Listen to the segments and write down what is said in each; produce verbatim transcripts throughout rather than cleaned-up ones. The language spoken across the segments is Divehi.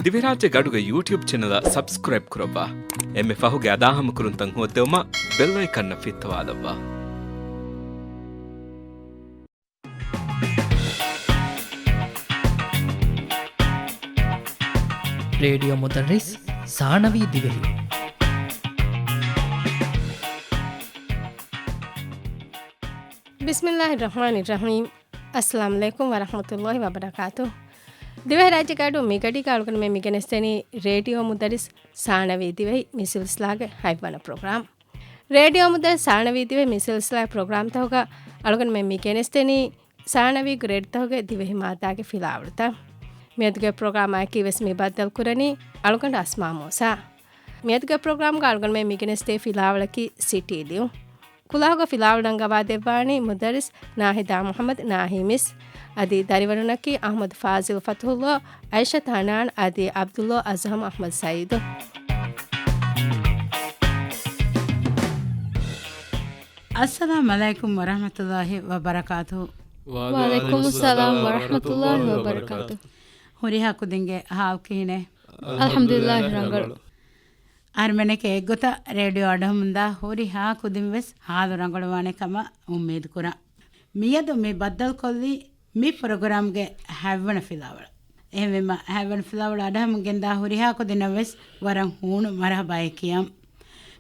ދިވެހިރާއްޖެ ގަޑުގެ ޔޫޓިއުބް ޗެނަލަށް ސަބްސްކްރައިބް ކުރައްވާ. އެންމެ ފަހުގެ އަދާހަމަކުރުންތައް ހޯއްދެވުމަށް ބެލް އައިކަންއަށް ފިއްތަވާލައްވާ. ރޭޑިއޯ މުދައްރިސް ސާނަވީ ދިވެހި. ބިސްމިއްލާހި ރަޙްމާނި ރަޙީމް. އައްސަލާމު ޢަލައިކުމް ވަރަޙްމަތުﷲި ވަބަރަކާތު. ދިވެހިރާއްޖޭގެ ގަޑު މިގަޑީގަ އަޅުގަނޑުމެން މި ގެނެސްދެނީ ރޭޑިއޯ މުދައްރިސް ސާނަވީ ދިވެހި މި ސިލްސިލާގެ ހަތްވަނަ ޕްރޮގްރާމް. ރޭޑިއޯ މުދައްރިސް ސާނަވީ ދިވެހި މި ސިލްސިލާގެ ޕްރޮގްރާމްތަކުގަ އަޅުގަނޑުމެން މި ގެނެސްދެނީ ސާނަވީގެ ރޭޑިއޯތަކުގެ ދިވެހި މާއްދާގެ ފިލާވަޅުތައް. މިއަދުގެ ޕްރޮގްރާމާއެކީ ވެސް މި ބައްދަލުކުރަނީ އަޅުގަނޑު އަސްމާ މޫސާ. މިއަދުގެ ޕްރޮގްރާމްގަ އަޅުގަނޑުމެން މި ގެނެސްދޭ ފިލާވަޅަކީ ސިޓީ ލިޔުން. ކުލާހުގަ ފިލާވަޅު ރަނގަވާދެއްވާނީ މުދައްރިސް ނާހިދާ މުޙައްމަދު ނާހީ މިސް. އަދި ދަރިވަރުންނަކީ އަޙްމަދު ފާޒިލް ފަތުޙުﷲ، އައިޝަތު ޙަނާން އަދި ޢަބްދުﷲ އަޒްހަމް އަޙްމަދު ސައީދު. އައްސަލާމު ޢަލައިކުމް ވަރަޙްމަތުﷲި ވަބަރަކާތުހު. ވަޢަލައިކުމުއްސަލާމް ވަރަޙްމަތުﷲި ވަބަރަކާތުހު. ހުރިހާ ކުދިންގެ ޙާލު ކިހިނެއް؟ އަލްޙަމްދުލިއްލާހި ރަނގަޅު. އަހަރުމެންނަކީ އެއްގޮތަށް ރޭޑިއޯ އަޑުހަމަންދާ ހުރިހާ ކުދިން ވެސް ހާލު ރަނގަޅުވާނެ ކަމަށް އުއްމީދު ކުރަން. މިއަދު މި ބައްދަލުކޮށްލީ މި ޕްރޮގްރާމްގެ ހަތްވަނަ ފިލާވަޅު. އެހެންވީމަ، ހަތްވަނަ ފިލާވަޅު އަޑުހަމަ ގެންދާ ހުރިހާ ކުދިންނަށް ވެސް ވަރަށް ހޫނު މަރުޙަބާއެއް ކިޔަން.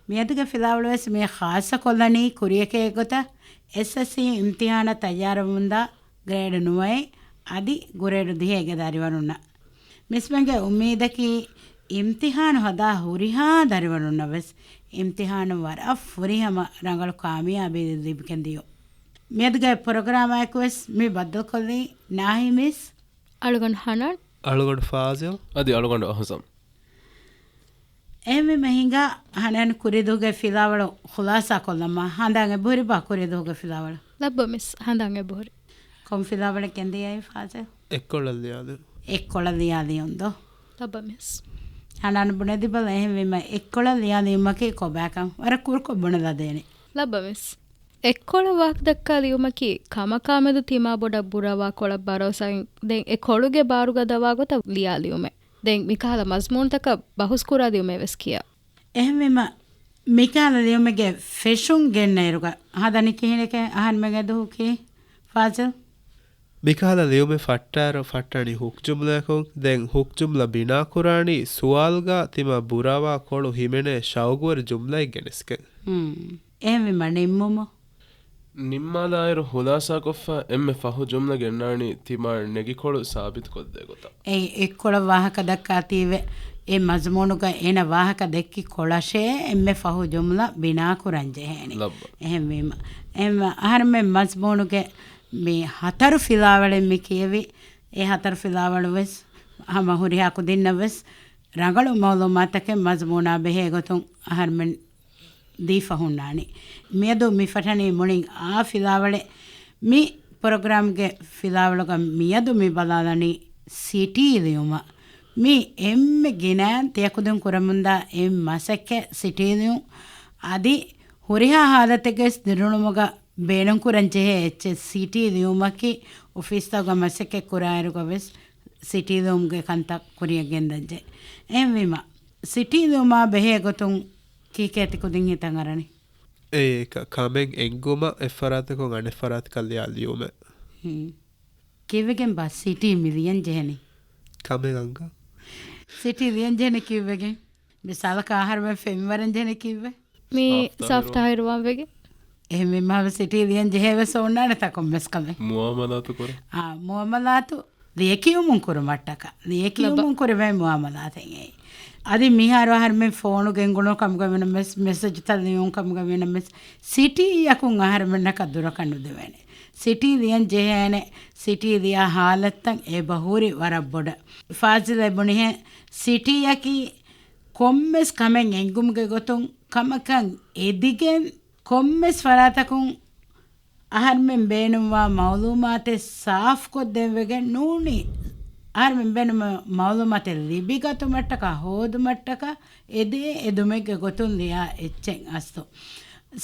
މިއަދުގެ ފިލާވަޅު ވެސް މި ޚާއްޞަކޮށްލަނީ ކުރިޔަކޭ ގޮތަށް އެސްއެސްސީ އިމްތިޙާނަށް ތައްޔާރަވަމުންދާ ގްރޭޑު ނުވައެއް އަދި ގްރޭޑު ދިހައެއްގެ ދަރިވަރުންނަށް. މިސްމެންގެ އުއްމީދަކީ، އިމްތިޙާނު ހަދާ ހުރިހާ ދަރިވަރުންނަށް ވެސް އިމްތިޙާނު ވަރަށް ފުރިހަމަ ރަނގަޅު ކާމިޔާބީ ލިބިގެން ދިޔުން. މިއަދުގެ ޕްރޮގްރާމާއެކު ވެސް މި ބައްދަލުކޮށްލީ ނާހި މިސް، އަޅުގަނޑު ހަނާން، އަޅުގަނޑު ފާޒިލް، އަދި އަޅުގަނޑު އަހުސަން. އެހެންވީމަ ހިނގާ ހަނާން ކުރީދުވަހުގެ ފިލާވަޅު ޚުލާސާކޮށްލަމާ، ހަނދާން އެބަހުރިބާ ކުރީދުވަހުގެ ފިލާވަޅު؟ ލައްބަ މިސް، ހަނދާން އެބަހުރި. ކޮން ފިލާވަޅެއް ގެންދިޔައީ ފާޒިލް؟ އެއްކޮޅަށް ލިޔާލި. އެއްކޮޅަށް ލިޔާލިޔުން ދޯ؟ ލައްބަ މިސް. ހަނާން ބުނެދިބަލަ، އެހެންވީމަ އެއްކޮޅަށް ލިޔާލިޔުމަކީ ކޮބާކަން ވަރަށް ކުރުކޮށް ބުނެލަދޭނެ. ލައްބަ މިސް. އެއްކޮޅަށް ވާހަކަ ދައްކާ ލިޔުމަކީ ކަމަކާމެދު ތިމާބޮޑަށް ބުރަވާ ކޮޅަށް ބަރޯސާއިން ދެން އެ ކޮޅުގެ ބާރުގަ ދަވާ ގޮތަށް ލިޔާލިޔުމެއް. ދެން މިކަހަލަ މަޒްމޫނުތަކަށް ބަހުސްކުރާ ލިޔުމެއް ވެސް ކިޔާ. އެހެންވީމަ، މިކަހަލަ ލިޔުމެއްގެ ފެށުން ގެންނައިރުގަ ހަދަނީ ކިހިނެކޭ އަހަންމެންގެ ދުހު ކީ؟ ފާޒިލް؟ މިކަހަލަ ލިޔުމެއް ފައްޓާއިރު ފައްޓަނީ ހުކް ޖުމްލައަކުން. ދެން ހުކް ޖުމްލަ ބިނާކުރާނީ ސުވާލުގަ ތިމާ ބުރަވާ ކޮޅު ހިމެނޭ ޝައުގުވެރި ޖުމްލައެއް ގެނެސްގެން. ހުން. އެހެންވީމަ ނިންމުމު؟ ނިންމާލާއިރު ހުލާސާކޮށްފަ އެންމެ ފަހު ޖުމްލަ ގެންނާނީ ތިމާ ނެގިކޮޅު ސާބިތުކޮށްދޭ ގޮތަށް. އެއީ އެއްކޮޅަށް ވާހަކަ ދައްކާތީވެ، އެ މަޒުމޫނުގަ އޭނަ ވާހަކަ ދެއްކި ކޮޅަށޭ އެންމެ ފަހު ޖުމްލަ ބިނާކުރަން ޖެހޭނެ. ލައްބަ. އެހެންވީމަ، އެހެންވީމަ އަހަރުމެން މަޒުމޫނުގެ މި ހަތަރު ފިލާވަޅެއް މި ކިޔެވި، އެ ހަތަރު ފިލާވަޅު ވެސް ހަމަ ހުރިހާ ކުދިންނަށް ވެސް ރަނގަޅު މައުލޫމާތަކެއް މަޒުމޫނާ ބެހޭ ގޮތުން އަހަރުމެން ދީފަ ހުންނާނީ. މިއަދު މި ފަށަނީ މުޅިން އާ ފިލާވަޅެއް. މި ޕްރޮގްރާމްގެ ފިލާވަޅުގަ މިއަދު މި ބަލާލަނީ ސިޓީ ލިޔުމަށް. މި އެންމެ ގިނައިން ތިޔަކުދިން ކުރަމުންދާ އެއް މަސައްކަތް ސިޓީ ލިޔުން. އަދި ހުރިހާ ހާލަތެއްގައި ދިރުނުމުގަ ބޭނުންކުރަން ޖެހޭ އެއްޗެއް ސިޓީ ލިޔުމަކީ އޮފީސްތަކުގަ މަސައްކަތް ކުރާއިރުގަ ވެސް ސިޓީ ލިޔުމުގެ ކަންތައް ކުރިޔަށް ގެންދަންޖެ. އެހެންވީމަ، ސިޓީ ލިޔުމާ ބެހޭ ގޮތުން ކީކޭ ތި ކުދިން ހިތަށް އަރަނީ؟ އެއީ ކަ-، ކަމެއް އެންގުމަށް އެއްފަރާތަކުން އަނެއްފަރާތަކަށް ލިޔާ ލިޔުމެއް. ހުން. ކީއްވެގެން ބާ ސިޓީ މި ލިޔަން ޖެހެނީ؟ ކަމެއް އަންގަ. ސިޓީ ލިޔަން ޖެހެނީ ކީއްވެގެން؟ މިސާލަކަށް އަހަރުމެން ފެންވަރަން ޖެހެނީ ކީއްވެ؟ މީ ސާފްތާހިރު ސާފްތާހިރު ވާން ވެގެން. އެހެންވީމަ ސިޓީ ލިޔަން ޖެހޭ ވެސް އޮންނާނެތާ ކޮންމެސް ކަމެއް. މުއާމަލާތު ކުރަން. އާ، މުއާމަލާތު ލިޔެކިޔުމުން ކުރުމަށްޓަކާ. ލިޔެކިޔުމުން ކުރެވޭ މުއާމަލާތެއް އެއީ. އަދި މިހާރު އަހަރުމެން ފޯނު ގެންގުޅުނު ކަމުގަ ވިނަމަސް، މެސެޖްތައް ލިޔުން ކަމުގަ ވިނަމަސް، ސިޓީއަކުން އަހަރުމެންނަކަށް ދުރަކަށް ނުދެވޭނެ. ސިޓީ ލިޔަން ޖެހޭނެ، ސިޓީ ލިޔާ ހާލަތްތައް އެބަހުރި ވަރަށް ބޮޑަށް. ފާޒިލް އެބުނިހެ، ސިޓީއަކީ ކޮންމެސް ކަމެއް އެންގުމުގެ ގޮތުން ކަމަކަށް އެދިގެން، ކޮންމެސް ފަރާތަކުން އަހަރުމެން ބޭނުންވާ މައުލޫމާތެއް ސާފުކޮށްދޭން ވެގެން ނޫނީ، އަހަރުމެން ބޭނުންވާ މައުލޫމާތެއް ލިބިގަތުމަށްޓަކާ ހޯދުމަށްޓަކާ އެދޭ އެދުމެއްގެ ގޮތުން ލިޔާ އެއްޗެއް އަސްލު.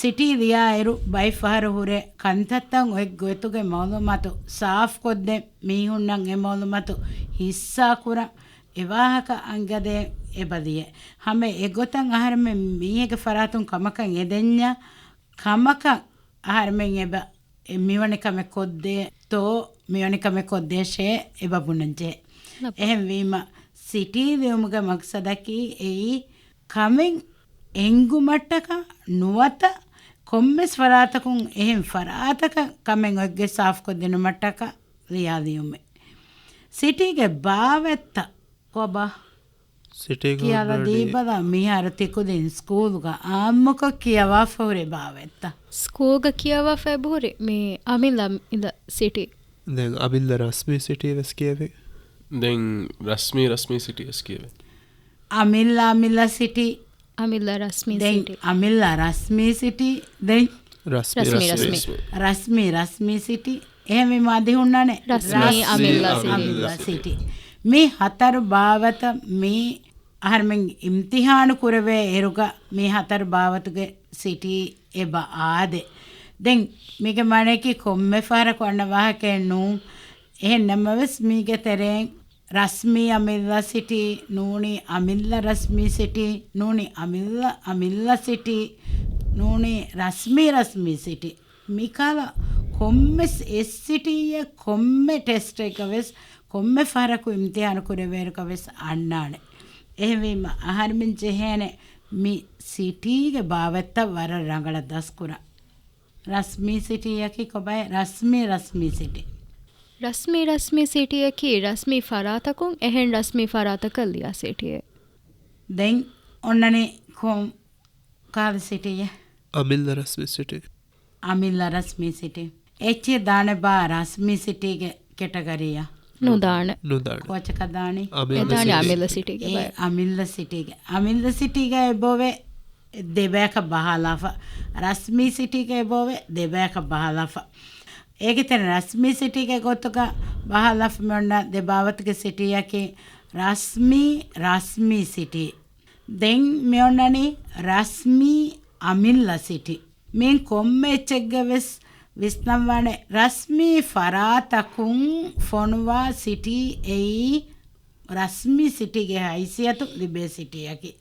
ސިޓީ ލިޔާއިރު ބައެއްފަހަރު ހުރޭ ކަންތައްތައް އޮތް ގޮތުގެ މައުލޫމާތު ސާފުކޮށްދޭން، މީހުންނަށް އެ މައުލޫމާތު ހިއްސާކުރަން، އެ ވާހަކަ އަނގަދޭ އެބަލިޔެ. ހަމަ އެގޮތަށް އަހަރެމެން މީހެއްގެ ފަރާތުން ކަމަކަށް އެދެންޏާ، ކަމަކަށް އަހަރެމެން އެބަ އެ މިވަނި ކަމެއް ކޮށްދޭތޯ، މިވަނި ކަމެއް ކޮށްދޭށޭ އެބަ ބުނަންޖެހޭ. އެހެންވީމަ، ސިޓީ ލިޔުމުގެ މަގްސަދަކީ އެއީ ކަމެއް އެނގުމަށްޓަކާ ނުވަތަ ކޮންމެސް ފަރާތަކުން އެހެން ފަރާތަކަށް ކަމެއް އޮތްގޮތް ސާފުކޮށްދިނުމަށްޓަކާ ލިޔާލިޔުމެއް. ސިޓީގެ ބާވަތްތައް ކޮބާ؟ ސިޓީގަ ކިޔާލަ ހުންނާނީ ދީބަލަ މިހާރު ތިކުދިން ސްކޫލުގަ އާއްމުކޮށް ކިޔަވާފަ ހުރި ބާވަތްތައް. ސްކޫލްގަ ކިޔަވާފަ އެބަހުރި މި އަމިއްލަ އަމިއްލަ ސިޓީ. ދެން އަމިއްލަ ރަސްމީ ސިޓީ ވެސް ކިޔެވޭ. ދެން ރަސްމީ ރަސްމީ ސިޓީ ވެސް ކިޔެވޭ. އަމިއްލަ އަމިއްލަ ސިޓީ. އަމިއްލަ ރަސްމީ ދެން ސިޓީ. އަމިއްލަ ރަސްމީ ސިޓީ. ދެން ރަސްމީ ރަސްމީ ރަސްމީ. ރަސްމީ. ރަސްމީ ރަސްމީ ސިޓީ. އެހެންވީމާ އަދި ހުންނާނެ ރަސްމީ ރަސްމީ އަމިއްލަ ސިޓީ. އަމިއްލަ ސިޓީ. މި ހަތަރު ބާވަތަށް މި އަހަރެމެން އިމްތިހާނު ކުރެވޭ އިރުގަ މި ހަތަރު ބާވަތުގެ ސިޓީ އެބަ އާދޭ. ދެން މީގެ މާނައަކީ ކޮންމެ ފަހަރަކު އަންނަ ވާހަކައެއް ނޫން. އެހެން ނަމަވެސް މީގެ ތެރެއިން ރަސްމީ އަމިއްލަ ސިޓީ، ނޫނީ އަމިއްލަ ރަސްމީ ސިޓީ، ނޫނީ އަމިއްލަ އަމިއްލަ ސިޓީ، ނޫނީ ރަސްމީ ރަސްމީ ސިޓީ. މިކަހަލަ ކޮންމެސް އެއް ސިޓީއެއް ކޮންމެ ޓެސްޓެއްގަ ވެސް ކޮންމެ ފަހަރަކު އިމްތިހާނު ކުރެވޭއިރުގަ ވެސް އަންނާނެ. އެހެންވީމަ އަހަރެމެން ޖެހޭނެ މި ސިޓީގެ ބާވަތްތައް ވަރަށް ރަނގަޅަށް ދަސްކުރަން. ރަސްމީ ސިޓީއަކީ ކޮބާ؟ ރަސްމީ ރަސްމީ ސިޓީ. ރަސްމީ ރަސްމީ ސިޓީއަކީ ރަސްމީ ފަރާތަކުން އެހެން ރަސްމީ ފަރާތަކަށް ލިޔާ ސިޓީއެއް. ދެން އޮންނަނީ ކޮން ކާލަ ސިޓީއެއް؟ އަމިއްލަ ރަސްމީ ސިޓީ. އަމިއްލަ ރަސްމީ ސިޓީ. އެއްޗެއް ދާނެބާ ރަސްމީ ސިޓީގެ ކެޓަގަރީއަށް؟ ނުދާނެ. ނުދާނެ. ކޯޗަކަށް ދާނީ؟ އަމިއްލަ އެ ދާނީ ސިޓީ. އަމިއްލަ ސިޓީގެ އެ ބައެއް. އަމިއްލަ ސިޓީގެ. އަމިއްލަ ސިޓީގަ އެބޯވެ ދެބަޔަކަށް ބަހާލާފަ. ރަސްމީ ސިޓީގަ އެބޯވެ ދެބަޔަކަށް ބަހާލާފަ. އޭގެ ތެރެ ރަސްމީ ސިޓީގެ ގޮތުގަ ބަހާލާފަ މި އޮންނަ ދެ ބާވަތުގެ ސިޓީއަކީ ރަސްމީ ރަސްމީ ސިޓީ. ދެން މި އޮންނަނީ ރަސްމީ އަމިއްލަ ސިޓީ. މި ކޮންމެ އެއްޗެއްގެ ވެސް ވިސްނަންވާނެ ރަސްމީ ފަރާތަކުން ފޮނުވާ ސިޓީ އެއީ ރަސްމީ ސިޓީގެ ހައިސިއްޔަތު ލިބޭ ސިޓީއަކީ.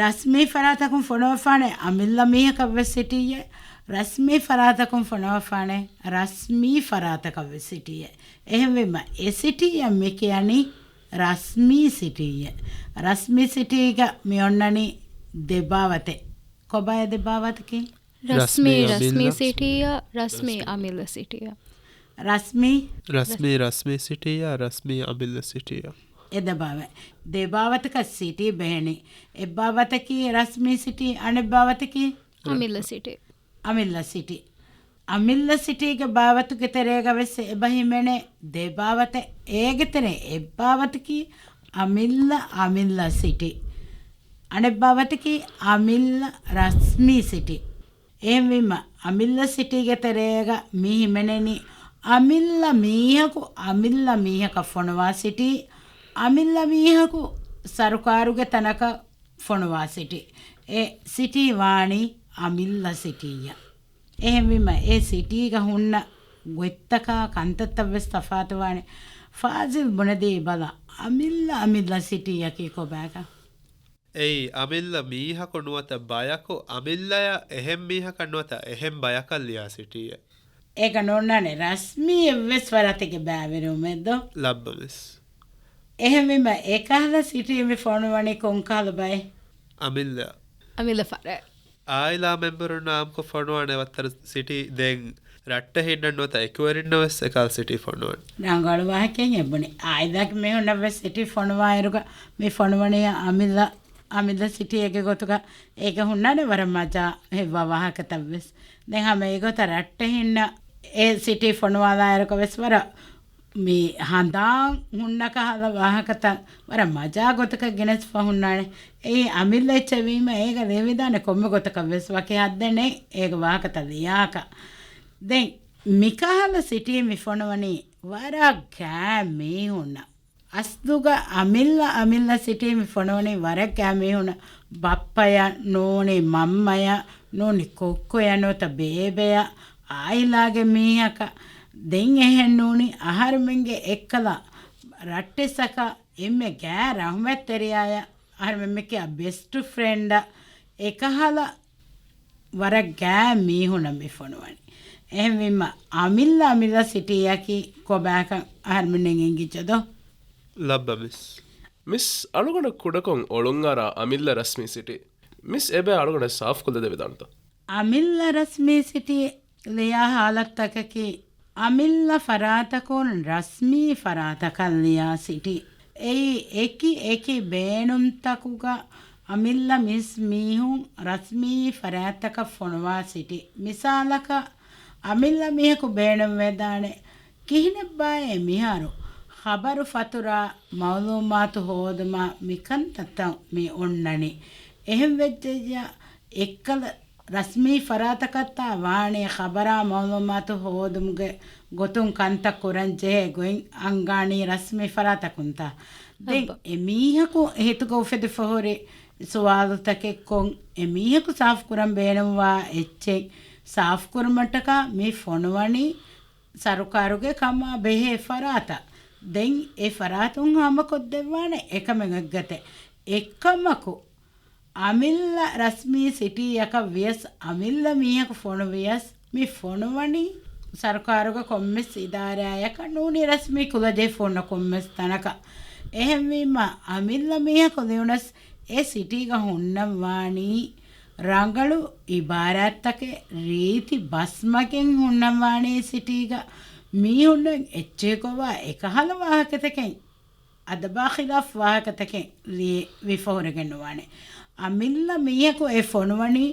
ރަސްމީ ފަރާތަކުން ފޮނުވަފާނެ އަމިއްލަ މީހަކަށް ވެސް ސިޓީއެއް، ރަސްމީ ފަރާތަކުން ފޮނުވަފާނެ ރަސްމީ ފަރާތަކަށް ވެސް ސިޓީއެއް. އެހެންވީމަ އެ ސިޓީއަށް މި ކިޔަނީ ރަސްމީ ސިޓީއެއް. ރަސްމީ ސިޓީގަ މި އޮންނަނީ ދެ ބާވަތެއް. ކޮބާ އެ ދެ ބާވަތަކީ؟ ރަސްމީ ރަސްމީ ރަސްމީ ސިޓީއާ، ރަސްމީ ރަސްމީ. އަމިއްލަ ސިޓީއާ. ރަސްމީ؟ ރަސްމީ ރަސްމީ ސިޓީއާ، ރަސްމީ އަމިއްލަ ސިޓީއާ. އެ ދެ ބާވަތް. ދެ ބާވަތަކަށް ސިޓީ ބެހެނީ. އެއް ބާވަތަކީ ރަސްމީ ސިޓީ، އަނެއް ބާވަތަކީ؟ އަމިއްލަ ސިޓީ. އަމިއްލަ ސިޓީ. އަމިއްލަ ސިޓީގެ ބާވަތުގެ ތެރޭގަ ވެސް އެބަ ހިމެނޭ ދެ ބާވަތެއް. އޭގެ ތެރޭ އެއް ބާވަތަކީ އަމިއްލަ، އަމިއްލަ ސިޓީ. އަނެއް ބާވަތަކީ އަމިއްލަ ރަސްމީ ސިޓީ. އެހެންވީމަ، އަމިއްލަ ސިޓީގެ ތެރޭގަ މި ހިމެނެނީ އަމިއްލަ މީހަކު އަމިއްލަ މީހަކަށް ފޮނުވާ ސިޓީ، އަމިއްލަ މީހަކު ސަރުކާރުގެ ތަނަކަށް ފޮނުވާ ސިޓީ. އެ ސިޓީ ވާނީ އަމިއްލަ ސިޓީއަށް. އެހެންވީމަ، އެ ސިޓީގަ ހުންނަ ގޮތްތަކާ ކަންތައްތައް ވެސް ތަފާތުވާނެ. ފާޒިލް ބުނެދީ ބަލަ، އަމިއްލަ އަމިއްލަ ސިޓީއަކީ ކޮބާކަން؟ އެއީ، އަމިއްލަ މީހަކު ނުވަތަ ބަޔަކު، އަމިއްލަޔަށް އެހެން މީހަކަށް ނުވަތަ އެހެން ބަޔަކަށް ލިޔާ ސިޓީއެއް. އޭގަ ނޯންނާނެ ރަސްމީ އެއްވެސް ވަރަށް ތިގެ ބައިވެރިވުމެއް ދޯ؟ ލައްބަ މިސް. އެހެންވީމަ، އެކަހަލަ ސިޓީ މި ފޮނުވަނީ ކޮންކަހަލަ ބައެއް؟ އަމިއްލަ. އަމިއްލަ ފަރާތް. އާއިލާ މެމްބަރުންނާ އާއްމުކޮށް ފޮނުވާނެ ވައްތަރު ސިޓީ ދެން ރައްޓެހިންނަށް ނުވަތަ އެކުވެރިންނަށް ވެސް އެކަހަލަ ސިޓީ ފޮނުވަން. ރަނގަޅު ވާހަކައެއް އެބުނި. އާއިލާގެ މީހުންނަށް ވެސް ސިޓީ ފޮނުވާއިރުގަ މި ފޮނުވަނީ އަމިއްލަ، އަމިއްލަ ސިޓީއެއްގެ ގޮތުގަ. އޭގަ ހުންނާނެ ވަރަށް މަޖާ ހެއްވާ ވާހަކަތައް ވެސް. ދެން ހަމަ އެގޮތަށް ރައްޓެހިންނަށް އެ ސިޓީ ފޮނުވާލާއިރުގަ ވެސް ވަރަށް މި ހަނދާން ހުންނަ ކަހަލަ ވާހަކަތައް ވަރަށް މަޖާ ގޮތަކަށް ގެނެސްފަ ހުންނާނެ. އެއީ އަމިއްލަ އެއްޗެއް ވީމަ އޭގަ ލިޔެވިދާނެ ކޮންމެ ގޮތަކަށް ވެސް ވަކި ހައްދެއް ނެތް އޭގަ ވާހަކަތައް ލިޔާކަށް. ދެން މިކަހަލަ ސިޓީ މި ފޮނުވަނީ ވަރަށް ގާތް މީހުންނަށް. އަސްލުގަ އަމިއްލަ އަމިއްލަ ސިޓީ މި ފޮނުވަނީ ވަރަށް ގާތް މީހުންނަށް. ބައްޕަޔަށް ނޫނީ މަންމަޔަށް ނޫނީ ކޮއްކޮޔަށް ނުވަތަ ބޭބެޔަށް އާއިލާގެ މީހަކަށް. ދެން އެހެން ނޫނީ އަހަރުމެންގެ އެއްކަލަ ރައްޓެއްސަކަށް އެންމެ ގާތް ރަހުމަތްތެރިޔާޔަށް އަހަރެމެން މިކިޔާ ބެސްޓް ފްރެންޑަށް އެކަހަލަ ވަރަށް ގާތް މީހުންނަށް މި ފޮނުވަނީ. އެހެންވީމަ، އަމިއްލަ އަމިއްލަ ސިޓީއަކީ ކޮބާކަން އަހަރެމެންނަށް އެނގިއްޖެދޯ؟ ލައްބަ މިސް. މިސް އަޅުގަނޑަށް ކުޑަކޮށް އޮޅުންއަރާ އަމިއްލަ ރަސްމީ ސިޓީ. މިސް އެބަ އަޅުގަނޑަށް ސާފުކޮށްލަދެވިދާނެތަ؟ އަމިއްލަ ރަސްމީ ސިޓީ ލިޔާ ހާލަތްތަކަކީ، އަމިއްލަ ފަރާތަކުން ރަސްމީ ފަރާތަކަށް ލިޔާ ސިޓީ. އެއީ އެކި އެކި ބޭނުންތަކުގަ އަމިއްލަ މިސް މީހުން ރަސްމީ ފަރާތަކަށް ފޮނުވާ ސިޓީ. މިސާލަކަށް، އަމިއްލަ މީހަކު ބޭނުންވެދާނެ، ކިހިނެއްބާއޭ މިހާރު ޚަބަރު ފަތުރާ މައުލޫމާތު ހޯދުމަށް މިކަންތައްތައް މި އޮންނަނީ؟ އެހެންވެއްޖެއްޔާ، އެއްކަލަ ރަސްމީ ފަރާތަކަށްތާ ވާނީ ޚަބަރާ މައުލޫމާތު ހޯދުމުގެ ގޮތުން ކަންތައް ކުރަން ޖެހޭ ގޮތް އަންގާނީ ރަސްމީ ފަރާތަކުންތާ؟ ދެން އެ މީހަކު ހިތުގަ އުފެދިފަ ހުރި ސުވާލުތަކެއް ކޮން އެ މީހަކު ސާފުކުރަން ބޭނުންވާ އެއްޗެއް ސާފުކުރުމަށްޓަކާ މި ފޮނުވަނީ ސަރުކާރުގެ ކަމާ ބެހޭ ފަރާތަށް. ދެން އެ ފަރާތުން ހާމަކޮށްދެއްވާނެ އެކަމެއް އެއްގަތެއް. އެކަމަކު، އަމިއްލަ ރަސްމީ ސިޓީއަކަށް ވިޔަސް، އަމިއްލަ މީހަކު ފޮނުވިޔަސް، މި ފޮނުވަނީ ސަރުކާރުގެ ކޮންމެސް އިދާރާއަކަށް ނޫނީ ރަސްމީ ކުލަޖެހިފަ އޮންނަ ކޮންމެސް ތަނަކަށް. އެހެންވީމަ، އަމިއްލަ މީހަކު ލިޔުނަސް އެ ސިޓީގަ ހުންނަންވާނީ ރަނގަޅު އިބާރާތްތަކެއް، ރީތި ބަސްމަގެއް ހުންނަންވާނީ ސިޓީގަ މީހުންނަށް އެއްޗެހިކޮށްވާ އެކަހަލަ ވާހަކަތަކެއް، އަދަބާ ޚިލާފު ވާހަކަތަކެއް ލިޔެ ވިފަހުރެގެން ނުވާނެ. އަމިއްލަ މީހަކު އެ ފޮނުވަނީ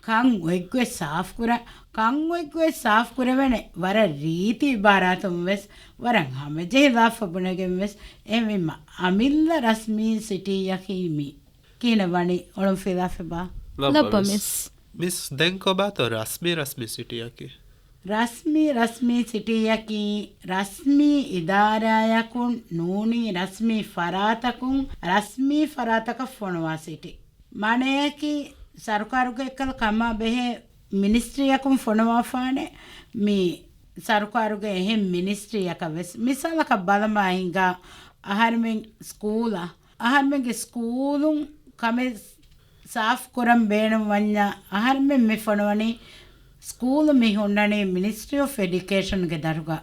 ކަން އޮތްގޮތް ސާފުކުރަން، ކަން އޮތްގޮތް ސާފުކުރެވޭނެ ވަރަށް ރީތި އިބާރާތުން ވެސް، ވަރަށް ހަމަޖެހިލާފަ ބުނެގެން ވެސް. އެހެންވީމަ، އަމިއްލަ ރަސްމީ ސިޓީއަކީ މި. ކިހިނެއް ވަނީ އޮޅުން ފިލާފެއްބާ؟ ލައްބަ ލައްބަ މިސް. މިސް. މިސް، ދެން ކޮބާތޯ ރަސްމީ ރަސްމީ ސިޓީއަކީ؟ ރަސްމީ ރަސްމީ ސިޓީއަކީ ރަސްމީ އިދާރާޔަކުން ނޫނީ ރަސްމީ ފަރާތަކުން ރަސްމީ ފަރާތަކަށް ފޮނުވާ ސިޓީ. މާނަޔަކީ ސަރުކާރުގެ އެއްކަލަ ކަމާ ބެހޭ މިނިސްޓްރީއަކުން ފޮނުވާފާނެ މި ސަރުކާރުގެ އެހެން މިނިސްޓްރީއަކަށް ވެސް. މިސާލަކަށް ބަލަމާ ހިނގާ އަހަރެމެން ސްކޫލަށް އަހަރެމެންގެ ސްކޫލުން ކަމެއް ސާފު ކުރަން ބޭނުން ވަންޏާ، އަހަރެމެން މި ފޮނުވަނީ ސްކޫލު މި ހުންނަނީ މިނިސްޓްރީ އޮފް އެޑިއުކޭޝަންގެ ދަށުގަ.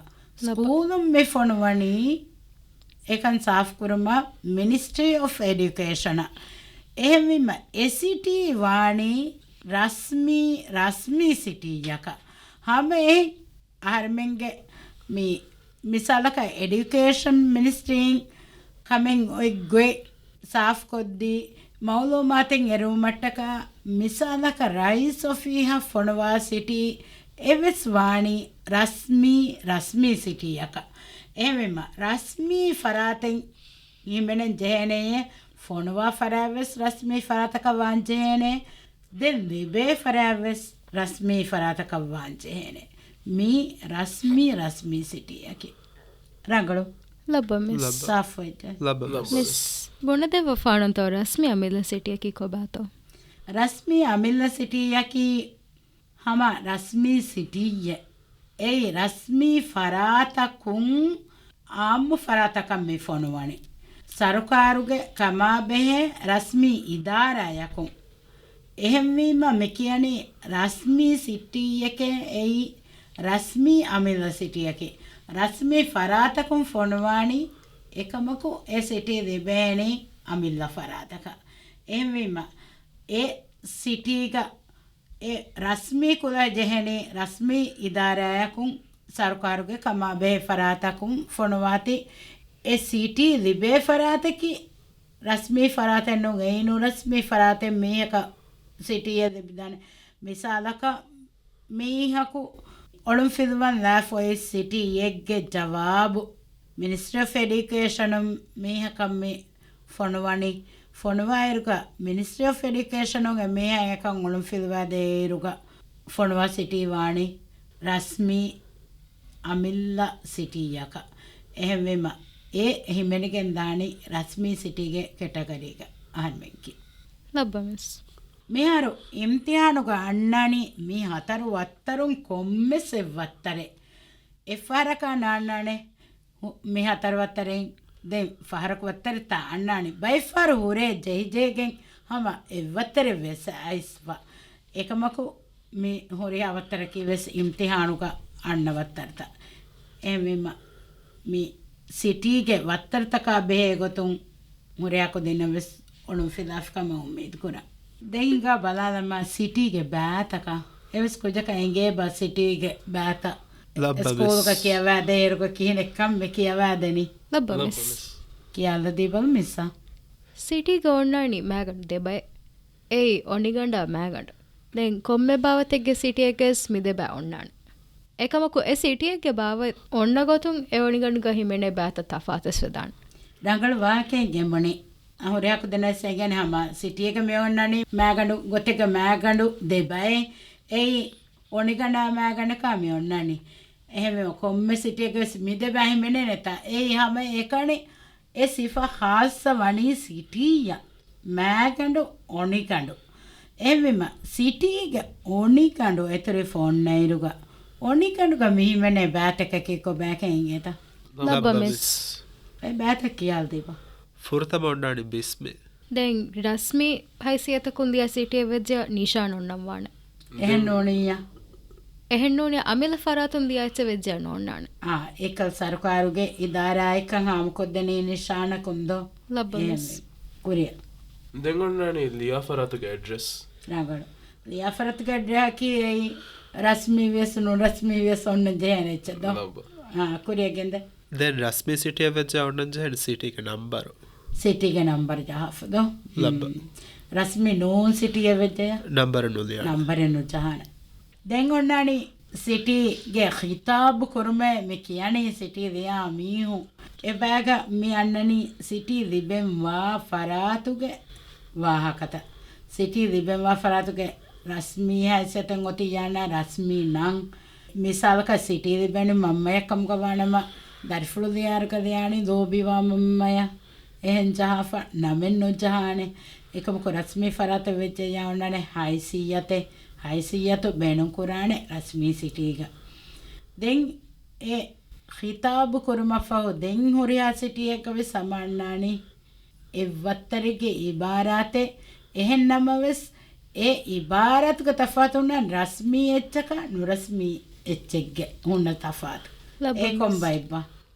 ލަބަ. ސްކޫލުން މި ފޮނުވަނީ އެކަން ސާފު ކުރުމަށް މިނިސްޓްރީ އޮފް އެޑިއުކޭޝަނަށް. އެހެންވީމަ، އެ ސިޓީ ވާނީ ރަސްމީ، ރަސްމީ ސިޓީއަކަށް. ހަމަ އެހެން އަހަރެމެންގެ މި މިސާލަކަށް އެޑިއުކޭޝަން މިނިސްޓްރީން ކަމެއް އޮތް ގޮތް ސާފުކޮށްދީ، މައުލޫމާތެއް އެރުވުމަށްޓަކާ މިސާލަކަށް ރައީސް އޮފީހަށް ފޮނުވާ ސިޓީ އެވެސް ވާނީ ރަސްމީ، ރަސްމީ ސިޓީއަކަށް. އެހެންވީމަ، ރަސްމީ ފަރާތެއް ހިމެނެން ޖެހޭނެޔޭ، ފޮނުވާ ފަރާތްވެސް ރަސްމީ ފަރާތަކަށް ވާން ޖެހޭނެ. ދެން ލިބޭ ފަރާތްވެސް ރަސްމީ ފަރާތަކަށް ވާން ޖެހޭނެ. މީ ރަސްމީ، ރަސްމީ ސިޓީއަކީ. ރަނގަޅު. ލައްބަ މިސް. ލައްބަ. ސާފުވެއްޖެ. ލައްބަ މިސް. މިސް. ބުނެދެއްވަފާނަންތޯ ރަސްމީ އަމިއްލަ ސިޓީއަކީ ކޮބާތޯ؟ ރަސްމީ އަމިއްލަ ސިޓީއަކީ ހަމަ ރަސްމީ ސިޓީއެއް. އެއީ ރަސްމީ ފަރާތަކުން އާއްމު ފަރާތަކަށް މި ފޮނުވަނީ. ސަރުކާރުގެ ކަމާބެހޭ ރަސްމީ އިދާރާޔަކުން. އެހެންވީމަ މި ކިޔަނީ ރަސްމީ ސިޓީއެކޭ އެއީ ރަސްމީ އަމިއްލަ ސިޓީއަކީ. ރަސްމީ ފަރާތަކުން ފޮނުވާނީ އެކަމަކު އެ ސިޓީ ލިބޭނީ އަމިއްލަ ފަރާތަކަށް. އެހެންވީމަ އެ ސިޓީގަ އެ ރަސްމީ ކުލަ ޖެހެނީ ރަސްމީ އިދާރާޔަކުން ސަރުކާރުގެ ކަމާބެހޭ ފަރާތަކުން ފޮނުވާތީ އެ ސިޓީ ލިބޭ ފަރާތަކީ ރަސްމީ ފަރާތެއް ނޫން، އެއީ ނުރަސްމީ ފަރާތެއް މީހަކަށް ސިޓީއެއް ލިބިދާނެ. މިސާލަކަށް މީހަކު އޮޅުންފިލުވަން ލާފަ އޮތް ސިޓީއެއްގެ ޖަވާބު މިނިސްޓްރީ އޮފް އެޑިއުކޭޝަނުން މީހަކަށް މި ފޮނުވަނީ. ފޮނުވާއިރުގަ މިނިސްޓްރީ އޮފް އެޑިއުކޭޝަނުން އެ މީހާ އެކަން އޮޅުންފިލުވާދޭއިރުގަ ފޮނުވާ ސިޓީ ވާނީ ރަސްމީ އަމިއްލަ ސިޓީއަކަށް. އެހެންވީމަ އެ ހިމެނިގެން ދާނީ ރަސްމީ ސިޓީގެ ކެޓަގަރީގަ އަހަރުމެންގެ. ލައްބަ މިސް. މިހާރު އިމްތިހާނުގަ އަންނާނީ މި ހަތަރު ވައްތަރުން ކޮންމެސް އެއް ވައްތަރެއް. އެއްފަހަރަކާ ނާންނާނެ ހު-، މި ހަތަރު ވައްތަރެއް ދެން ފަހަރަކު ވައްތަރެއްތާ އަންނާނީ. ބައެއްފަހަރު ހުރޭ ޖެހިޖެހިގެން ހަމަ އެއްވައްތަރެއް ވެސް އައިސްފަ. އެކަމަކު މި ހުރިހާ ވައްތަރަކީ ވެސް އިމްތިހާނުގަ އަންނަ ވައްތަރުތައް. އެހެންވީމަ މި ސިޓީގެ ވައްތަރުތަކާ ބެހޭ ގޮތުން ހުރިހާ ކުދިންނަށް ވެސް އޮޅުންފިލާފިކަމަށް އުއްމީދު ކުރަން. ދެން ހިނގާ ބަލާލަމާ ސިޓީގެ ބައިތަކަށް. އެވެސް ކުއްޖަކަށް އެނގޭބާ ސިޓީގެ ބައިތައް؟ ލައްބަ ސްކޫލުގަ މިސް. ކިޔަވާދޭއިރުގަ ކިހިނެއްކަން މި ކިޔަވާދެނީ؟ ލައްބަ ލައްބަ މިސް. މިސް. ކިޔާލަދީބަލަ މިސްއާ. ސިޓީގަ އޮންނާނީ މައިގަނޑު ދެބައެއް. އެއީ އޮނިގަނޑާ މައިގަނޑު. ދެން ކޮންމެ ބާވަތެއްގެ ސިޓީއެއްގަވެސް މި ދެބައި އޮންނާނެ. އެކަމަކު އެ ސިޓީއެއްގެ ބާވަތް އޮންނަ ގޮތުން އެ އޮނިގަނޑުގަ ހިމެނޭ ބައިތައް ތަފާތުވެސް ވެދާނެ. ރަނގަޅު ވާހަކައެއް ގެންބުނީ. އަހުރެއަކު ދެނެސް އެނގޭނެ ހަމަ ސިޓީއެއްގަ މި އޮންނާނީ މައިގަނޑު ގޮތެއްގަ މައިގަނޑު ދެބައެއް. އެއީ އޮނިގަނޑާ މައިގަނޑަކާ މި އޮންނާނީ. އެހެންވެ ކޮންމެ ސިޓީއެއްގަވެސް މި ދެބައި ހިމެނޭނެތާ. އެއީ ހަމަ އެކަނި އެ ސިފަ ޚާއްޞަ ވަނީ ސިޓީއަށް. މައިގަނޑު، އޮނިގަނޑު. އެހެންވީމަ، ސިޓީގެ އޮނިގަނޑު އެތުރިފަ އޮންނައިރުގަ، އޮނިގަނޑުގަ މިހިމެނޭ ބައިތަކަކީ ކޮބާކަން އެނގޭތަ؟ ލައްބަ ލައްބަ މިސް. މިސް. އެ ބައިތައް ކިޔާލަދީބަ. ފުރަތަމަ އޮންނާނީ ބިސްމި. ދެން ރަސްމީ ހައިސިއްޔަތަކުން ދިޔަ ސިޓީއެއް ވެއްޖެޔާ ނިޝާން އޮންނަން ވާނެ. އެހެން ނޫނިއްޔާ. އެހެން ނޫނިއްޔާ، އަމިއްލަ ފަރާތުން ދިޔަ އެއްޗެއް ވެއްޖެޔާ ނޯންނާނެ. އާ، އެކަލް ސަރުކާރުގެ އިދާރާއެއްކަން ހާމަކޮށްދެނީ ނިޝާނަކުން ދޯ؟ ލައްބަ އެހެން މިސް. ކުރިއަށް. ދެން އޮންނާނީ ލިޔާފަރާތުގެ އެޑްރެސް. ރަނގަޅު. ލިޔާފަރާތުގެ އެޑްރެސްއަކީ އެއީ ރަސްމީ ވިޔަސް ނުރަސްމީ ވިޔަސް އޮންނަން ޖެހޭނެ އެއްޗެއް ދޯ؟ ލައްބަ. އާ، ކުރިއަށް ގެންދޭ. ދެން ރަސްމީ ސިޓީއެއް ވެއްޖެ އޮންނަން ޖެހޭނެ ސިޓީގެ ނަންބަރު. ސިޓީގެ ނަންބަރު ޖަހާފަ ދޯ؟ ލައްބަ. ހުން. ރަސްމީ ނޫން ސިޓީއެއް ވެއްޖެޔާ؟ ނަންބަރެއް ނުލިޔާނެ. ނަންބަރެއް ނުޖަހާނެ. ދެން އޮންނާނީ ސިޓީގެ ޚިތާބު ކުރުމޭ މި ކިޔަނީ ސިޓީ ލިޔާ މީހުން. އެ ބައިގަ މި އަންނަނީ ސިޓީ ލިބެންވާ ފަރާތުގެ ވާހަކަތައް. ސިޓީ ލިބެންވާ ފަރާތުގެ ރަސްމީ ހައިސިއްޔަތެއް އޮތިއްޔާނާ ރަސްމީ ނަން. މިސާލަކަށް ސިޓީ ލިބެނީ މަންމަޔަށް ކަމުގަ ވާނަމަ، ދަރިފުޅު ލިޔާއިރުގަ ލިޔާނީ ލޯބިވާ މަންމަޔަށް. އެހެން ޖަހާފަ ނަމެއް ނުޖަހާނެ. އެކަމަކު ރަސްމީ ފަރާތަށް ވެއްޖެއްޔާ އޮންނާނެ ހައިސިއްޔަތެއް. ހައިސިއްޔަތު ބޭނުން ކުރާނެ ރަސްމީ ސިޓީގަ. ދެން އެ ޚިތާބު ކުރުމަށްފަހު ދެން ހުރިހާ ސިޓީއެއްގަ ވެސް ހަމަ އަންނާނީ އެއްވައްތަރެއްގެ އިބާރާތެއް. އެހެން ނަމަވެސް، އެ އިބާރާތުގެ ތަފާތު އޮންނާނެ ރަސްމީ އެއްޗަކާ ނުރަސްމީ އެއްޗެއްގެ ހުންނަ ތަފާތު. ލައްބަ އެ ކޮން މިސް. ބައެއްބާ؟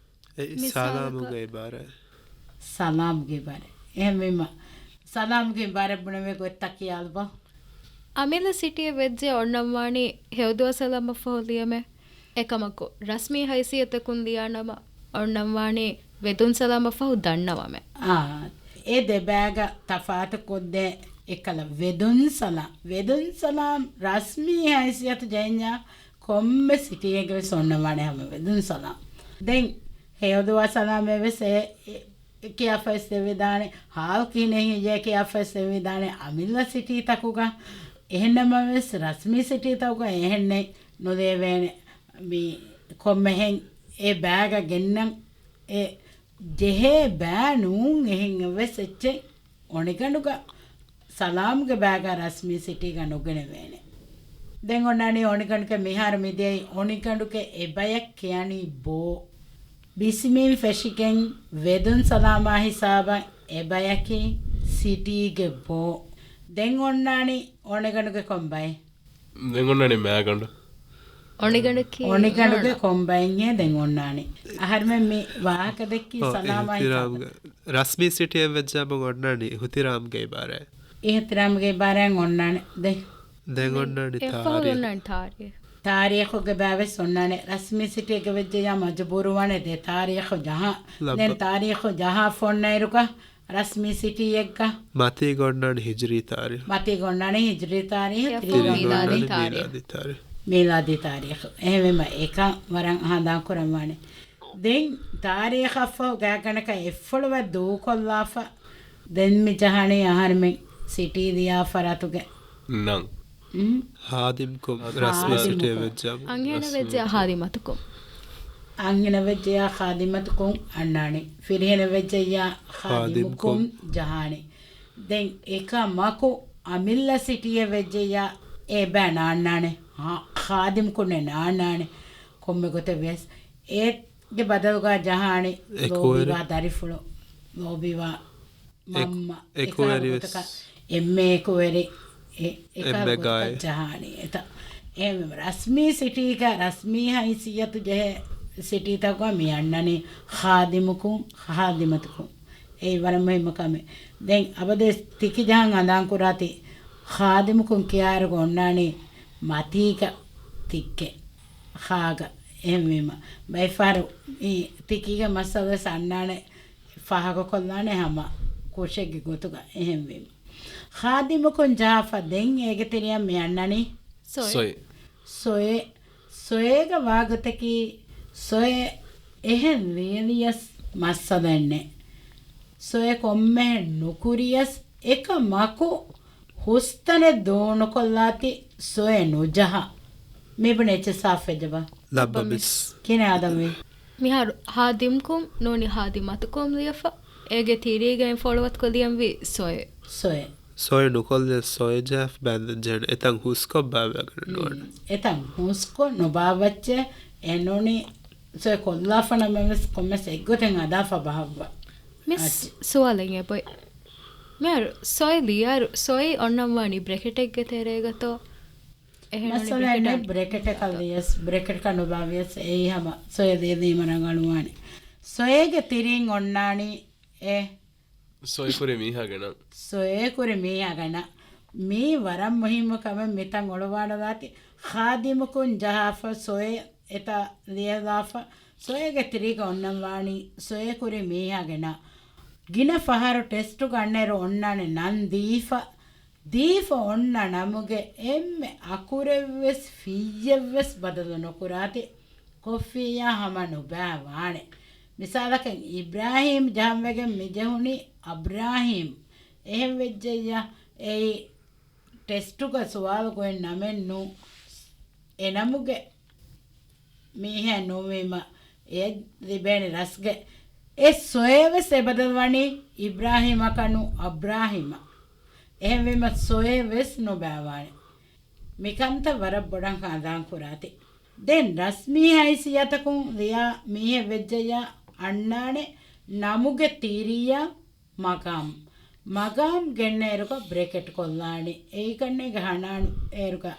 އެ މިސާލަކަށް، ސަލާމުގެ އިބާރާތް. ސަލާމުގެ އިބާރާތް. އެހެންވީމަ، ސަލާމުގެ އިބާރާތް ބުނެވޭ ގޮތްތައް ކިޔާލަބަ. އަމިއްލަ ސިޓީއެއް ވެއްޖެ އޮންނަންވާނީ ހެޔޮދުވަހު ސަލާމަށްފަހު ލިޔަމޭ. އެކަމަކު، ރަސްމީ ހައިސިއްޔަތަކުން ލިޔާނަމަ އޮންނަންވާނީ ވެދުން ސަލާމަށްފަހު ދަންނަވަމޭ. އާ، އެ ދެބައިގަ ތަފާތު ކޮށްދޭ އެއްކަލަ ވެދުން ސަލާމް. ވެދުން ސަލާމް ރަސްމީ ހައިސިއްޔަތު ޖެހެންޏާ ކޮންމެ ސިޓީއެއްގަ ވެސް އޮންނަންވާނެ ހަމަ ވެދުން ސަލާމް. ދެން ހެޔޮދުވަހު ސަލާމޭ ވެސް އެ، އެ، ކިޔާފައިސް ދެވިދާނެ، ހާލު ކިހިނެއް ހިނގިއްޔާ ކިޔާފައިސް ދެވިދާނެ، އަމިއްލަ ސިޓީތަކުގަ. އެހެންނަމަވެސް ރަސްމީ ސިޓީތަކުގަ އެހެންނެއް ނުލޭވޭނެ. މި ކޮންމެހެން އެ ބައިގަ ގެންނަން އެ ޖެހޭ ބައި ނޫން. އެހެން އެއްވެސް އެއްޗެއް އޮނިގަނޑުގަ ސަލާމްގެ ބައިގަ ރަސްމީ ސިޓީގަ ނުގެނެވޭނެ. ދެން އޮންނާނީ އޮނިގަނޑުގެ މިހާރު މިދިޔައީ އޮނިގަނޑުގެ އެބަޔަށް ކިޔަނީ ބޯ. ބިސްމީން ފެށިގެން ވެދުން ސަލާމާ ހިސާބަށް އެބަޔަކީ ސިޓީގެ ބޯ. ދެން އޮންނާނީ އޮނިގަނޑުގެ ކޮން ބައެއް؟ ދެން އޮންނާނީ މައިގަނޑު. އޮނިގަނޑަކީ އޮނިގަނޑުގެ ކޮން ބައެއްހޭ ދެން އޮންނާނީ؟ އަހަރުމެން މި ވާހަކަ ދެއްކީ އޮ، ސަލާމާ ހިސާބަށް. ރަސްމީ ސިޓީއެއް ވެއްޖާމު އޮންނާނީ އިހުތިރާމްގެ އިބާރާތް. އިހުތިރާމްގެ އިބާރާތް އޮންނާނެ. ދެ. ދެން އޮންނާނީ އެއްފަހު ތާރީޚް. އޮންނާނީ ތާރީޚް. ތާރީޚުގެ ބައިވެސް އޮންނާނެ. ރަސްމީ ސިޓީއެއްގަ ވެއްޖެޔާ މަޖުބޫރުވާނެ ދެ ތާރީޚު ޖަހާ. ލައްބަ. ދެން ތާރީޚު ޖަހާފަ އޮންނައިރުގަ ރަސްމީ ސިޓީއެއްގަ. މަތީގަ އޮންނާނެ ހިޖްރީ ތާރީޚް. މަތީގަ އޮންނާނެ ހިޖްރީ ތާރީޚް. އެއަށްފަހު ތިރީގަ މީލާދީ އޮންނާނެ ތާރީޚް. މީލާދީ ތާރީޚް. މީލާދީ ތާރީޚް. އެހެންވީމަ އެކަން ވަރަށް ހަނދާން ކުރަންވާނެ. ދެން ތާރީޚަށްފަހު ގާތްގަނޑަކަށް އެއްފޮޅުވެ ދޫކޮށްލާފަ. ދެން މި ޖަހާނީ އަހަރުމެން ސިޓީ ލިޔާ ފަރާތުގެ ނަން. ހުން؟ ހާދިމްކުން ހާދިމް. ރަސްމީ ސިޓީއެއް ހާދިމްކުން. ވެއްޖާމު. އަންހެނެއް ވެއްޖެޔާ ހާދިމަތުކުން. އަންހެނެއް ވެއްޖެޔާ ހާދިމަތުކުން އަންނާނެ. ފިރިހެނެއް ވެއްޖެޔާ ހާދިމުކުން ހާދިމްކުން. ޖަހާނެ. ދެން އެކަމަކު އަމިއްލަ ސިޓީއެއް ވެއްޖެޔާ އެބަ ނާންނާނެ. ހާ، ހާދިމްކުންނެއް ނާންނާނެ. ކޮންމެ ގޮތެއް ވިޔަސް އެ ގެ ބަދަލުގަ ޖަހާނެ އެކުވެރި. ލޯބިވާ ދަރިފުޅު، ލޯބިވާ މަންމަ، އެކުވެރި އެކަހަލަ ވެސް. ގޮތަކަށް އެންމެ އެކުވެރި، އެ، އެކަހަލަ އެންމެ ގޮތަކަށް ގާތް. ޖަހާނީ. އެތަ، އެހެންވީމަ ރަސްމީ ސިޓީގަ ރަސްމީ ހައިސިއްޔަތު ޖެހޭ ސިޓީތަކުގަ މި އަންނަނީ ޚާދިމުކުން، ޚާދިމަތުކުން. އެއީ ވަރަށް މުހިއްމު ކަމެއް. ދެން އަބަދުވެސް ތިކި ޖަހަން ހަނދާން ކުރާތި، ޚާދިމުކުން ކިޔާއިރުގަ އޮންނާނީ މަތީގަ ތިއްކެއް. ޚާގަ. އެހެންވީމަ ބައެއްފަހަރު މި ތިކީގެ މައްސަލަ ވެސް އަންނާނެ، ފާހަގަކޮށްލާނެ ހަމަ ކުށެއްގެ ގޮތުގަ. އެހެންވީމަ ޚާދިމުކުން ޖަހާފަ ދެން އޭގެ ތިރިއަށް މި އަންނަނީ ސޮއެ. ސޮއެ. ސޮއެ، ސޮއެގަ ވާގޮތަކީ ސޮއެ އެހެން ލިޔެލިޔަސް މައްސަލައެއް ނެތް. ސޮއެ ކޮންމެހެން ނުކުރިޔަސް އެކަމަކު ހުސްތަނެއް ދޫނުކޮށްލާތި ސޮއެ ނުޖަހާ. މިބުނެ އެއްޗެއް ސާފެއްޖަބާ؟ ލައްބަ މިސް. ކިނެ އާދަމްވީ؟ މިހާރު ހާދިމްކުން ނޫނީ ހާދިމަތުކުން ލިޔެފަ. އޭގެ ތިރީގައި ފޮޅުވަތުކޮށް ލިޔަންވީ ސޮއެ. ސޮއެ. ސޮއެ ނުކޮށްލެ ސޮއެ ޖާފް ބައިންދަން ޖެހެން އެތަން ހުސްކޮށް ބާވައިގަންނަ ނުވަން. އެތަން ހުސްކޮށް ނުބާވައްޗެ އެނޫނީ ސޮއެ ކޮށްލާފަ ނަމަވެސް ކޮންމެސް އެއްގޮތެއް ހަދާފަ ބަހައްވާ. މިސް އައްޗި. ސުވާލެއް އެބޮތް. މިހާރު ސޮއެ ލިޔާރު ސޮއެ އޮންނަން ވާނީ ބްރެކެޓެއްގެ ތެރޭގަތޯ؟ އެހެން ނޫނީ މައްސަލައެއް ނެތް، ބްރެކެޓެއް. ބްރެކެޓަކަށް ލިޔަސް، ބްރެކެޓަކަށް ނުބާވިޔަސް އެއީ ހަމަ ސޮއެ ލިޔެލީމަ ރަނގަޅުވާނެ. ސޮއެގެ ތިރީން އޮންނާނީ އެ ސޮއެކުރި މީހާގެ ނަން. ސޮއެކުރި މީހާގެ ނަން. މީ ވަރަށް މުހިއްމު ކަމެއް މިތަން އޮޅުވާނަދާތި. ޚާދިމުކުން ޖަހާފަ ސޮއެ އެތާ ލިޔަލާފަ. ސޮއެގެ ތިރީގަ އޮންނަން ވާނީ ސޮއެކުރި މީހާގެ ނަން. ގިނަ ފަހަރު ޓެސްޓުގަ އަންނައިރު އޮންނާނެ ނަން ދީފަ. ދީފަ އޮންނަ ނަމުގެ އެންމެ އަކުރެއްވެސް ފިއްޔެއްވެސް ބަދަލު ނުކުރާތި. ކޮށްފިއްޔާ ހަމަ ނުބައި ވާނެ. މިސާލަކަށް އިބްރާހީމް ޖަހަންވެގެން މިޖެހުނީ އަބްރާހީމް. އެހެން ވެއްޖެއްޔާ އެއީ ޓެސްޓުގަ ސުވާލު ގޮތް ނަމެއް ނޫން. އެ ނަމުގެ މީހެއް ނޫންވީމަ އެ ލިބޭނެ ރަސްގެ އެ ސޮއެވެސް އެބަދަލުވަނީ އިބްރާހީމަކަށް ނޫން އަބްރާހީމަށް. އެހެންވީމަ ސޮއެވެސް ނުބައިވާނެ. މިކަންތައް ވަރަށް ބޮޑަށް ހަނދާން ކުރާތި. ދެން ރަސްމީ ހައިސިއްޔަތަކުން ލިޔާ މީހެއް ވެއްޖެއްޔާ އަންނާނެ ނަމުގެ ތިރިއަށް މަގާމް. މަގާމް ގެންނައިރުގަ ބްރެކެޓް ކޮށްލާނެ. އެއީ ކަންނޭނގެ ހަނާން އޭރުގަ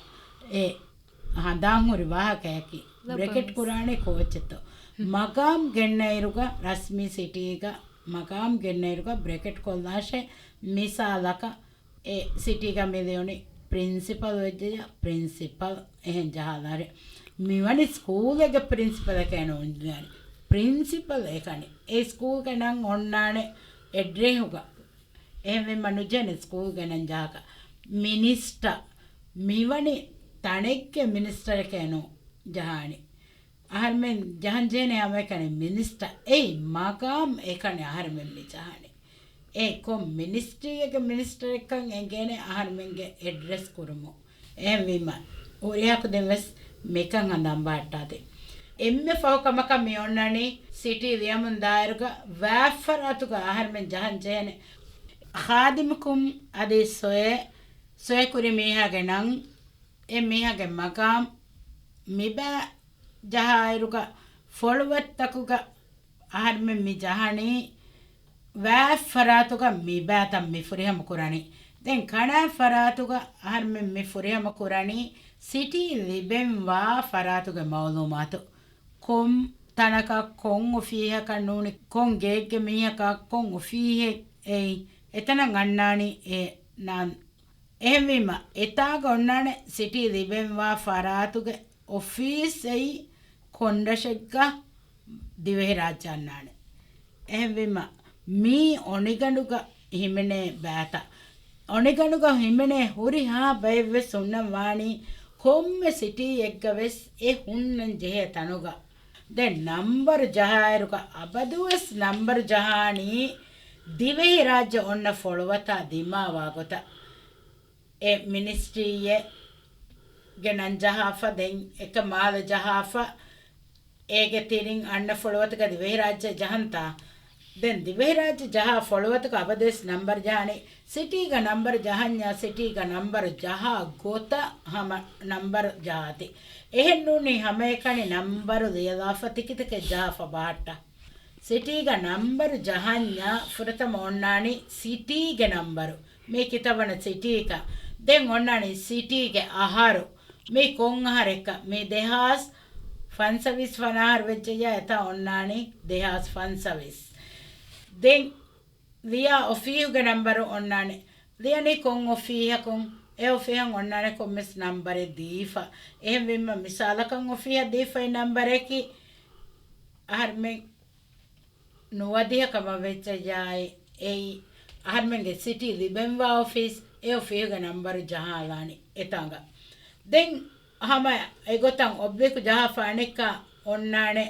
އެ ހަނދާން ހުރި ވާހަކަޔަކީ. ލައްބަ ބްރެކެޓް މިސް. ކުރާނެ ކޯޗެއްތޯ. މަގާމް ގެންނައިރުގަ ރަސްމީ ސިޓީގަ މަގާމް ގެންނައިރުގަ ބްރެކެޓް ކޮށްލާށޭ. މިސާލަކަށް އެ ސިޓީގަ މި ލިޔުނީ ޕްރިންސިޕަލް ވެއްޖެޔާ ޕްރިންސިޕަލް އެހެން ޖަހާލާށޭ. މިވަނީ ސްކޫލެއްގެ ޕްރިންސިޕަލެކޭ ނޯންޖާނެ. ޕްރިންސިޕަލް އެކަނި. އެ ސްކޫލްގެ ނަން އޮންނާނެ އެޑްރެހުގަ. އެހެންވީމަ ނުޖެހެނީ ސްކޫލްގެ ނަން ޖަހާކަށް. މިނިސްޓަ. މިވަނީ ތަނެއްގެ މިނިސްޓަރެކޭ ނޯންޖާނެ. އަހަރުމެން ޖަހަން ޖެހެނީ ހަމައެކަނި މިނިސްޓަ. އެއީ މަގާމް އެކަނި އަހަރުމެން މި ޖަހަނީ. އެ ކޮން މިނިސްޓްރީއެއްގެ މިނިސްޓަރެއްކަން އެނގޭނެ އަހަރުމެންގެ އެޑްރެސް ކުރުމުން. އެހެންވީމަ، ހުރިހާ ކުދިން ވެސް މިކަން ހަނދާން ބަހައްޓާތި. އެންމެ ފަހު ކަމަކަށް މި އޮންނަނީ ސިޓީ ލިޔަމުން ދާއިރުގަ ވާފަރާތުގަ އަހަރުމެން ޖަހަން ޖެހޭނެ ޚާދިމުކުން އަދި ސޮއެ، ސޮއެކުރި މީހާގެ ނަން، އެ މީހާގެ މަގާމް މިބައި ޖަހާއިރުގަ ފޮޅުވަތްތަކުގަ އަހަރުމެން މި ޖަހަނީ ވާތް ފަރާތުގަ މިބައިތައް މި ފުރިހަމަ ކުރަނީ. ދެން ކަނާ ފަރާތުގަ އަހަރުމެން މި ފުރިހަމަ ކުރަނީ ސިޓީ ލިބެން ވާ ފަރާތުގެ މައުލޫމާތު. ކޮން ތަނަކަށް ކޮން އޮފީހަކަށް ނޫނީ، ކޮން ގެއެއްގެ މީހަކަށް ކޮން އޮފީހެއް އެއީ، އެތަނަށް އަންނާނީ އެ ނަން. އެހެންވީމަ، އެތާގަ އޮންނާނެ ސިޓީ ލިބެންވާ ފަރާތުގެ އޮފީސް އެއީ ކޮންރަށެއްގަ ދިވެހިރާއްޖެ އަންނާނެ. އެހެންވީމަ، މީ އޮނިގަނޑުގަ ހިމެނޭ ބައިތައް. އޮނިގަނޑުގަ ހިމެނޭ ހުރިހާ ބައެއްވެސް ހުންނަން ވާނީ ކޮންމެ ސިޓީއެއްގަ ވެސް އެ ހުންނަން ޖެހޭ ތަނުގަ. ދެން ނަންބަރު ޖަހާއިރުގަ އަބަދުވެސް ނަންބަރު ޖަހާނީ ދިވެހިރާއްޖެ އޮންނަ ފޮޅުވަތާ ދިމާވާ ގޮތަށް. އެ މިނިސްޓްރީއެއް ގެ ނަން ޖަހާފަ، ދެން އެކަ މާލެ ޖަހާފަ، އޭގެ ތިރިން އަންނަ ފޮޅުވަތުގަ ދިވެހިރާއްޖެ ޖަހަންތާ؟ ދެން ދިވެހިރާއްޖެ ޖަހާ ފޮޅުވަތުގަ އަބަދުވެސް ނަންބަރު ޖަހާނީ. ސިޓީގަ ނަންބަރު ޖަހަންޏާ، ސިޓީގަ ނަންބަރު ޖަހާ ގޮތަށް ހަމަ ނަންބަރު ޖަހާތި. އެހެން ނޫނީ ހަމައެކަނި ނަންބަރު ލިޔަލާފަ ތިކިތިކެއް ޖަހާފަ ބަހައްޓާ. ސިޓީގަ ނަންބަރު ޖަހަންޏާ ފުރަތަމަ އޮންނާނީ ސިޓީގެ ނަންބަރު. މީ ކިތައް ވަނަ ސިޓީއަކަށް. ދެން އޮންނާނީ ސިޓީގެ އަހަރު. މީ ކޮން އަހަރެއްކަ؟ މީ ދެހާސް ފަންސަވީސް ވަނަ އަހަރު ވެއްޖެއްޔާ އެތާ އޮންނާނީ ދެހާސް ފަންސަވީސް. ދެން ލިޔާ އޮފީހުގެ ނަންބަރު އޮންނާނެ. ލިޔަނީ ކޮން އޮފީހަކުން؟ އެ އޮފީހަށް އޮންނާނެ ކޮންމެސް ނަންބަރެއް ދީފަ. އެހެންވީމަ މިސާލަކަށް އޮފީހަށް ދީފައި ނަންބަރަކީ އަހަރުމެން ނުވަދިހަ ކަމަށް ވެއްޖެއްޔާއި އެއީ އަހަރުމެންގެ ސިޓީ ލިބެންވާ އޮފީސް އެ އޮފީހުގެ ނަންބަރު ޖަހާލާނީ އެތާނގަ. ދެން ހަމަ އެގޮތަށް އޮބްލިކު ޖަހާފަ އަނެއްކާ އޮންނާނެ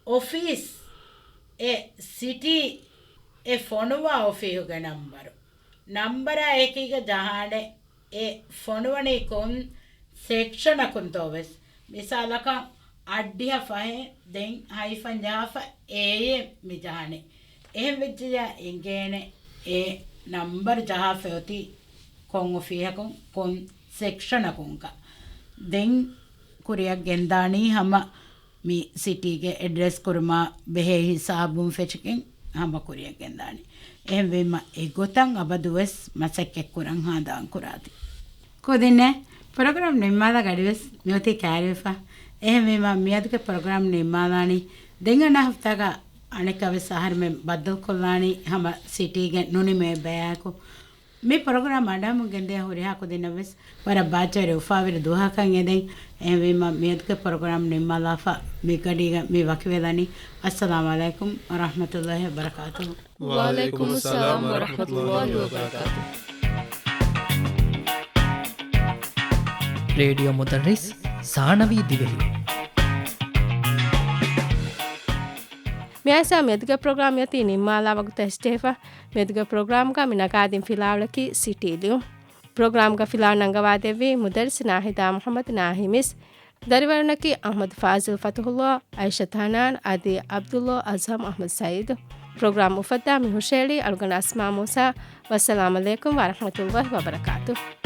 އޮފީސް އެ ސިޓީ އެ ފޮނުވާ އޮފީހުގެ ނަންބަރު. ނަންބަރާ އެކީގަ ޖަހާނެ އެ ފޮނުވަނީ ކޮން ސެކްޝަނަކުންތޯ ވެސް. މިސާލަކަށް އަށްޑިހަ ފަހެ ދެން ހައިފަން ޖަހާފަ އޭއޭ މި ޖަހާނެ. އެހެން ވެއްޖެޔާ އެނގޭނެ އެ ނަންބަރު ޖަހާފަ އޮތީ ކޮން އޮފީހަކުން ކޮން ސެކްޝަނަކުންކަ. ދެން ކުރިއަށް ގެންދާނީ ހަމަ މި ސިޓީގެ އެޑްރެސް ކުރުމާ ބެހޭ ހިސާބުން ފެށިގެން ހަމަ ކުރިއަށް ގެންދާނީ. އެހެންވީމަ އެގޮތަށް އަބަދުވެސް މަސައްކަތްކުރަން ހާދަ އަންކުރާތި. ކުދިންނޭ، ޕްރޮގްރާމް ނިންމާލާ ގަޑިވެސް މިއޮތީ ކައިރިވެފަ. އެހެންވީމަ މިއަދުގެ ޕްރޮގްރާމް ނިންމާލާނީ. ދެން އަންނަ ހަފްތާގަ އަނެއްކާވެސް އަހަރުމެން ބައްދަލުކޮށްލާނީ ހަމަ ސިޓީގެ ނުނިމޭ ބަޔާއެކު. މި ޕްރޮގްރާމް އަޑާމުން ގެންދިޔަ ހުރިހާ ކުދިންނަށްވެސް ވަރަށް ބާއްޖަވެރި އުފާވެރި ދުވަހަކަށް އެދެން. އެހެންވީމަ މިއަދުގެ ޕްރޮގްރާމް ނިންމާލާފަ މިގަޑީގަ މި ވަކިވެލަނީ. އައްސަލާމު ޢަލައިކުމް ވަރަޙްމަތުﷲި ވަބަރަކާތުހު. ވަޢަލައިކުމުއްސަލާމް ވަރަޙްމަތުﷲި ވަބަރަކާތުހު. ރޭޑިއޯ މުދައްރިސް ސާނަވީ ދިވެހި. މިއާސާ މިއަދުގެ ޕްރޮގްރާމް އޮތީ ނިންމާލާ ވަގުތު އެސްޖެފަ. މިއަދުގެ ޕްރޮގްރާމްގަ މި ނަގާދިން ފިލާވަޅަކީ ސިޓީ ލިޔުން. ޕްރޮގްރާމްގަ ފިލާވަޅު ނަންގަވާދެއްވީ މުދައްރިސް ނާހިދާ މުޙައްމަދު ނާހިމިސް. ދަރިވަރުންނަކީ އަޙްމަދު ފާޒިލް ފަތުޙުﷲ، އައިޝަތު ޙަނާން، އަދި ޢަބްދުﷲ އަޒްހަމް އަޙްމަދު ސަޢީދު. ޕްރޮގްރާމް އުފައްދާ މި ހުށައެޅީ އަޅުގަނޑު އަސްމާ މޫސާ. ވައްސަލާމް ޢަލައިކުމް ވަރަޙްމަތުﷲި ވަބަރަކާތުހު.